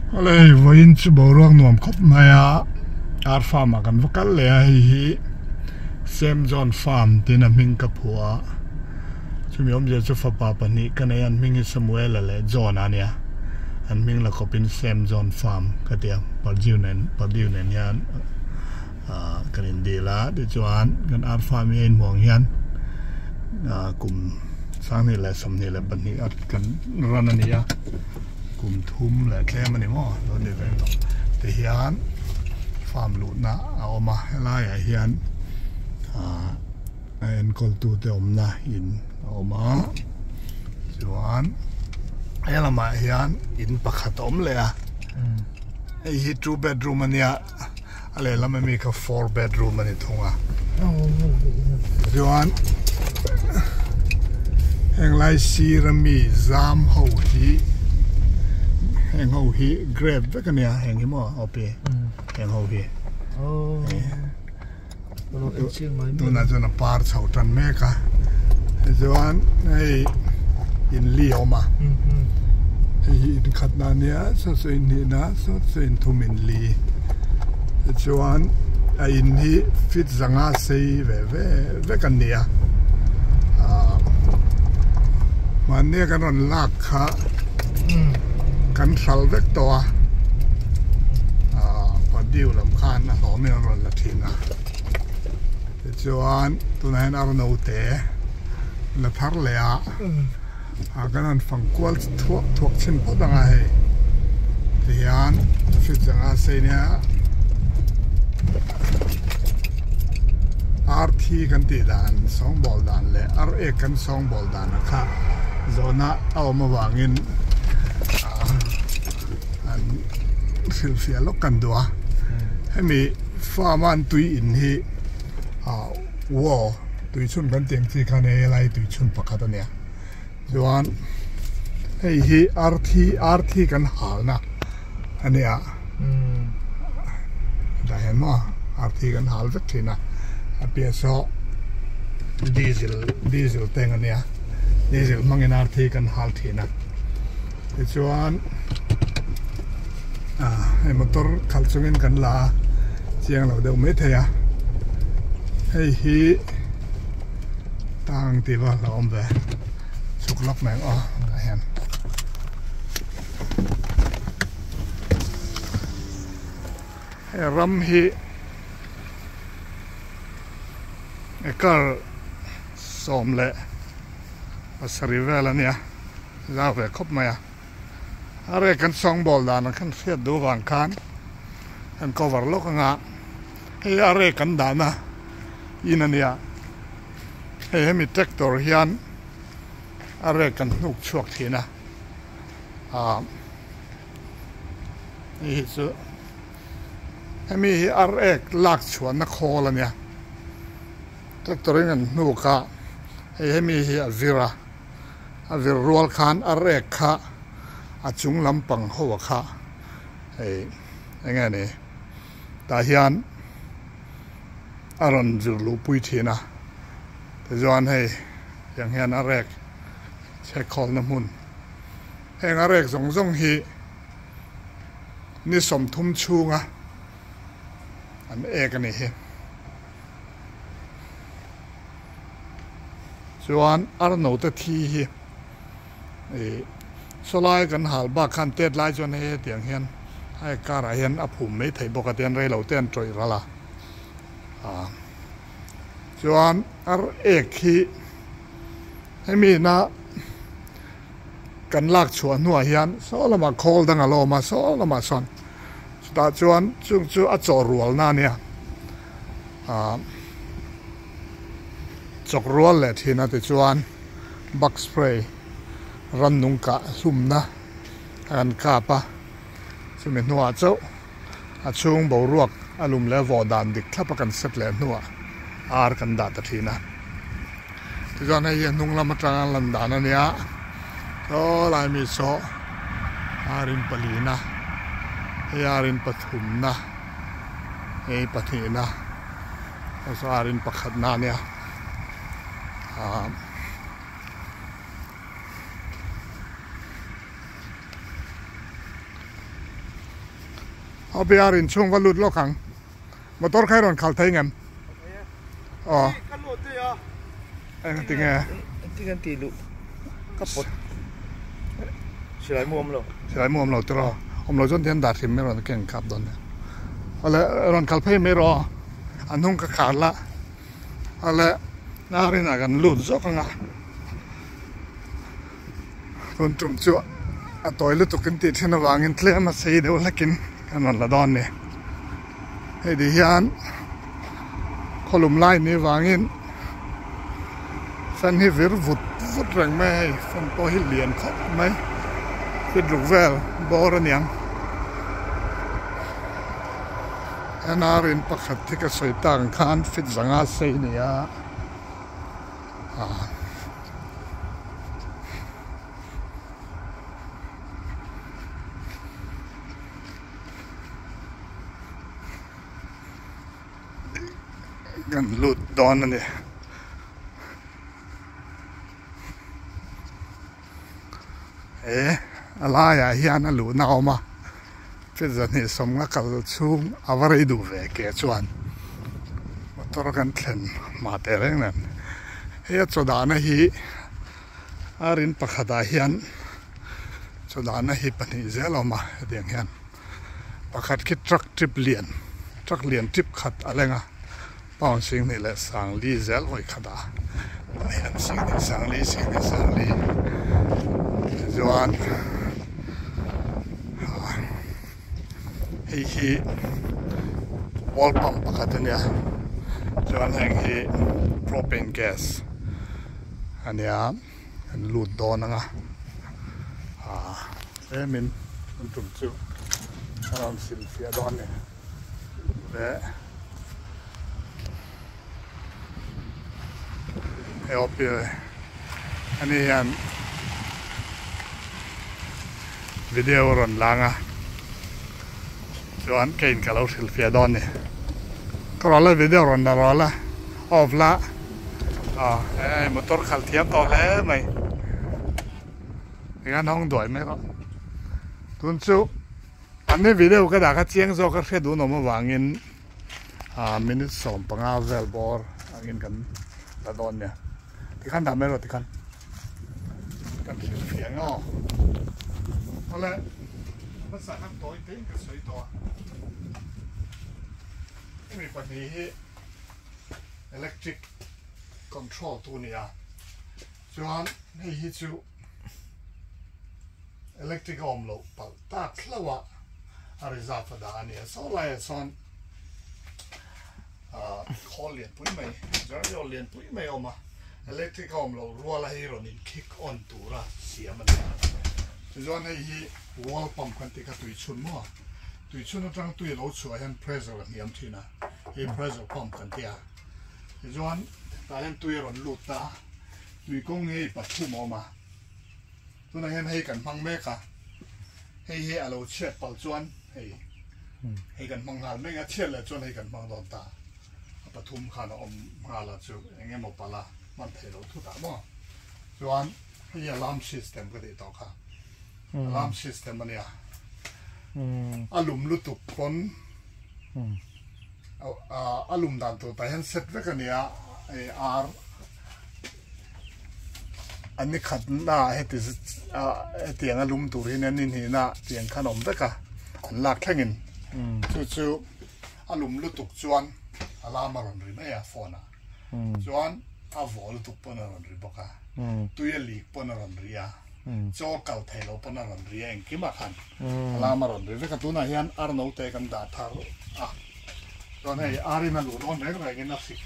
Awle hei vawiin chu boruak nuam khawp mai a ar farm ah kan va kal leh a hei hi Sam John farm tiin a hming ka phuah a chumi awmzia chu fapa pahnih ka nei a an hming hi Samuel-a leh John-a a nia an hming la khawpin Sam John farm ka ti a Pardew nen Pardew nen hian ah kan indil a tichuan kan ar farm hi a inhmuh ang hian ah kum 2022 a kan run a ni a kum thum leh tlem a ni maw lo ni ve tawh tihian farm luhna a awm a helai ah hian ah a enkawl tu te awmna in a awm a chuan he lamah hian in pakhat a awm leh a hei hi two bedroom a nia. A lehlam ami kha four bedroom a ni thung a chuan heng lai sir ami zam ho hi heng ho hi grape vek a nia heng hi maw awpi heng ho hi tunah chuan a par chho tan mek a tichuan hei in li a awm a hei hi in khat na ania saw saw in hnih na saw saw in thum in li tichuan a in hi feet zanga sei ve ve vek an ni a ah mahnia kan rawn lak kha kan hral vek tawh a ah padiu lam khan a hlawm in an rawn la thin a tichuan tunah hian ar naute la thar leh a ah kan han fang kual thuak thuak chhin phawt ang a hei tihian fridge anga sei nia ar thi kan tih dan sawngbawl dan leh ar ek kan sawngbawl dan a kha zawhna a awm avangin ah an hrilhfiah lawk kan duh a hemi farm a an tui in hi ah waw tui chhun kan tih ang chi khan hei helai tui chhun pakhat a nia chuan hei hi ar thi ar thi kan halna a nia dah hian maw ar thi kan hal vek thin a a piah saw diesel diesel tank a nia diesel hmangin ar thi kan hal thin a tichuan ah hei motor khalh chungin kan la a chiang lo deuh mai thei a hei hi tang tih va hlauhawm ve chhuk lawk mai ang aw tah hian. He ram hi acre 17 vel a nia zau ve khawp mai a a rek kan sawngbawl dan ang khan hriat duh vang khan kan cover lawk anga hei a rek kan dahna in a nia hei hemi tractor hian a rek kan hnuk chhuak thin a ah hei hi chu hemi hi a rek lak chhuahna khawl a nia tractor in an hnuk a hei hemi hi a vir a a vir rual khan a rek kha a chung lampang ho a kha hei eng nge ni tah hian a rawn vir luh pui thin a tichuan hei tiang hian a rek chhek khawlna hmun heng a rek zawng zawng hi ni 30 chhunga an ek a ni hi. Chuan arno te thi hi ih sawlai kan hal bak khan tet lai chuan hei hetiang hian hei car ah hian a phum mai theih bawk a tian reilo te an tawih ral a ah chuan ar ek hi hemi na kan lak chhuah hnuah hian saw lamah khawl dang a lo awm a saw lamah sawn chutah chuan chung chu a chawh rualna a nia ah. Chawk rual leh thin a tichuan bug spray rannung kah hlumna a kan kap a, chumi hnuah chauh a chhung boruak a lum leh vawh dan dik thlap a kan set leh hnuah ar kan dah ta thin a. Tichuan hei hi a hnung lam atanga lan dan a nia, saw lai mi saw arin palina, hei arin pathumna, hei pahnihna. Azarin pakhatna a nia ah OPR inchhung va lut lawk ang. Motor kha i rawn khalh thei ngem? Aw. Ka lut daih a. Eng ti nge? Engtin nge an tih luh? Ka pawt. Silai mu awm lo. Silai mu awm lo tiraw? Awm lo chuan tihian dah hrim mai rawn keng kap dawn nia. Awle rawn kal phei mai rawh aw. A hnung ka khar la. Awle nar inah kan lut zawk ang a. Tun tum chu a tawi lutuk in tih thin avangin tlem a sei deuh hlekin kan rawn la dawn ni. Hei ti hian khawlum lai ni vangin fan hi vir vut vut reng mai a hei fan pawh hi lian khawp mai fit ruk vel bawr a niang. NR in pakhat hi ka sawi tak ang khan fit zanga sei a ni a. Kan lut dawn a ni. He a laiah hian a luhna a awm a fit zahnih sawmnga kal chhung a va rei duh ve ke chuan motor kan thlen hma teh reng nen hei a chaw dahna hi a rin pakhatah hian chaw dahna hi pahnih zel a awm a hetiang hian pakhat khi truck trip lian truck lian trip khat a leng a. Pound singhnih leh sangli zel vawi khat a tah hian singhnih sangli singhnih sangli chuan hei hi wall pump pakhat a nia chuan heng hi propane gas a nia an lut dawn ang a ah tlemin an tum chu a rawn silfiah dawn a ni. Leh he awpil ani hian video a rawn lang a chuan keiin ka lo hrilh fiah dawn a ni ka rawn la video rawn la rawh la off la aw hei motor khalh thiam tawh hle mai eng an hawng duai mai rawh tun chu. An ni video ka dah kha chiang zawk a hriat duh nawm avangin ah minute 15 vel bawr angin kan la dawn nia. Tikhan dah mai rawh tikhan kan hrilh fiah ang aw. Awle hmasa khan tawi tein ka sawi tawh a. Hemi pahnih hi electric control tu nia. Chuan hei hi chu Electric a awm loh palh tak hlauh a, a reserve a dah a ni a. Saw laiah chuan ah khawl lian pui mai, generator lian pui mai a awm a. Electric a awm loh ruala hei rawn in kick on tura siam a ni a. Tichuan hei hi wall pump kan tih kha tui chhun maw? Tui chhun atang tui a lo chhuah hian pressure a hniam thin a, hei pressure pump kan ti a. Tichuan tah hian tui a rawn lut ta a, tui kawng hi hei pathum a awm a. Tunah hian hei kan hmang mek a, hei hi a lo chhiat palh chuan hei hei kan hmang nghal mek a, chhiat leh chuan hei kan hmang dawn ta. A pathum khan a awm nghal a chu eng emaw palh a hman theih loh thut ah maw. Chuan hei hi alarm system ka tih tawh kha, alarm system a nia. A lum lutuk pawn a lum dan tur tah hian set vek a nia, hei ar. An ni khatna ah heti hetiang a lum tur hi an ni hnihna tiang khan a awm vek a an lak thlengin chu chu a lum lutuk chuan alarm a rawn ri mai a phone ah chuan a vawh lutuk pawn a rawn ri bawk a tui a leak pawn a rawn ri a chaw kal thei lo pawn a rawn ri a engkimah khan alarm a rawn ri vek a tunah hian ar note kan dah thar a chuan hei ar in a luh dawn reng rengin a sik.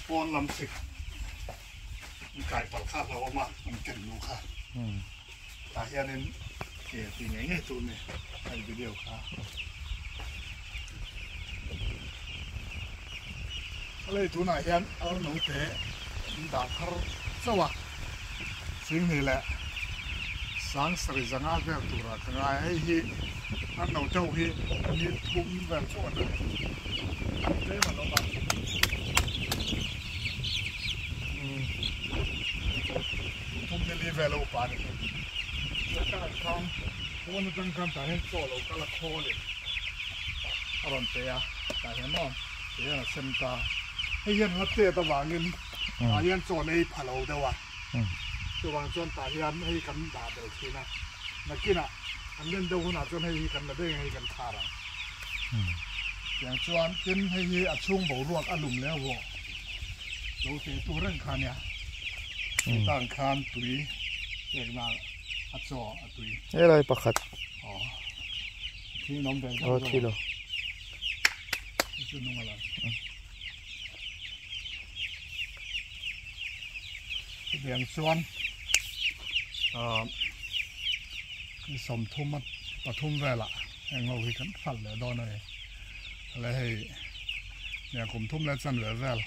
Pawn lam sik an kai palh kha a hlauhawm a, an ken luh kha. Tah hianin ke ti ngei ngei tur ni hei video kha. Hei tunah hian ar note an dah thar chauh a, Singhnih leh Sangsarih zanga vel turah ka ngai a, hei hi ar note ho hi ni thum vel chauh a ni. Tlem an awm a. Thum ni li vel a upa a ni hi. Atangah khan pawn atang khan tah hian chaw lo kal a khawl in. A rawn pe a, tah hian maw ti hian a sem ta. Hei hian la chet avangin tah hian chaw an ei pha lo deuh a, chuvang chuan tah hian hei kan dah belh thin a, nakinah an len deuh hunah chuan hei hi kan la daih ang hei kan khar ang. Tiang chuan tin hei hi a chhung boruak a lum leh vawh lo teh tur reng kha nia, tang khan tui pekna a chaw a tui. Helai pakhat. Aw. Thi in awm ve zauh zauh. Thi lo. Chu nung ala. Chutiang chuan ah ni sawmthum a pathum velah heng ho hi kan hralh leh dawn a ni. Le hei nia kum thum leh chanve vel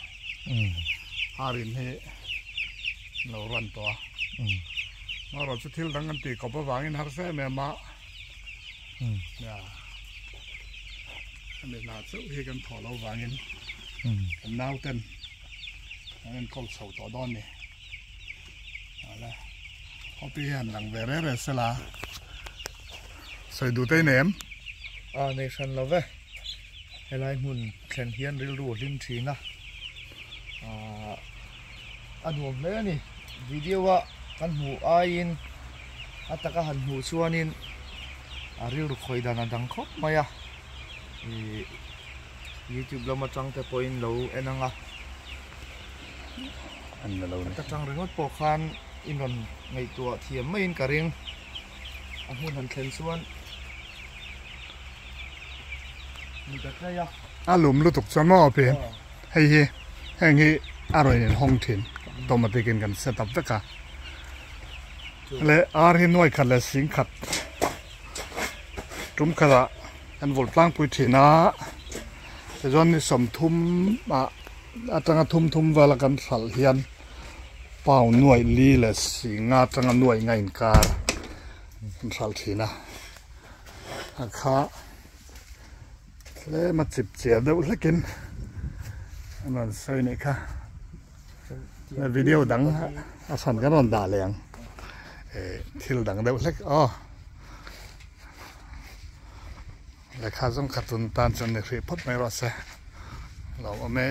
harin hi lo run tawh a. Amaherawhchu chu thil dang kan tih kawp avangin harsa em em a. Nia hemi hna chauh hi kan thawh loh vangin kan nauten an enkawl chho tawh dawn ni ale hopi hian lang ve reh reh sela sawi duh te i nei em? A nei hran lo ve helai hmun thlen hian rilru a hlim thin a ahh a nuam hle a ni video a kan hmuh aiin a taka han hmuh chuanin a rilru khawih dan a dang khawp mai a ih youtube lam atang te pawhin lo en ang a a tang ringawt pawh khan in rawn ngaihtuah thiam maiin ka ring a hmun han thlen chuan mit a tlai a. A lum lutuk chuan maw pi hei hi heng hi a rawn inhawng thin automatic in kan set up vek a. Leh ar hi nuai khat leh sing khat tum khatah kan vawlh tlangpui thin a tichuan ni sawmthum ah atanga thum thum vel a kan hralh hian pound nuaih li leh singa atanga nuaih nga inkar kan hralh thin a a kha tlem a chip chiah deuh hlekin an rawn sawi nih kha. Video dang a hran kan rawn dah leh ang eh thil dang deuh hlek aw lehkha zawng khat tun tan chuan ni hrih phawt mai rawh se lo awm e.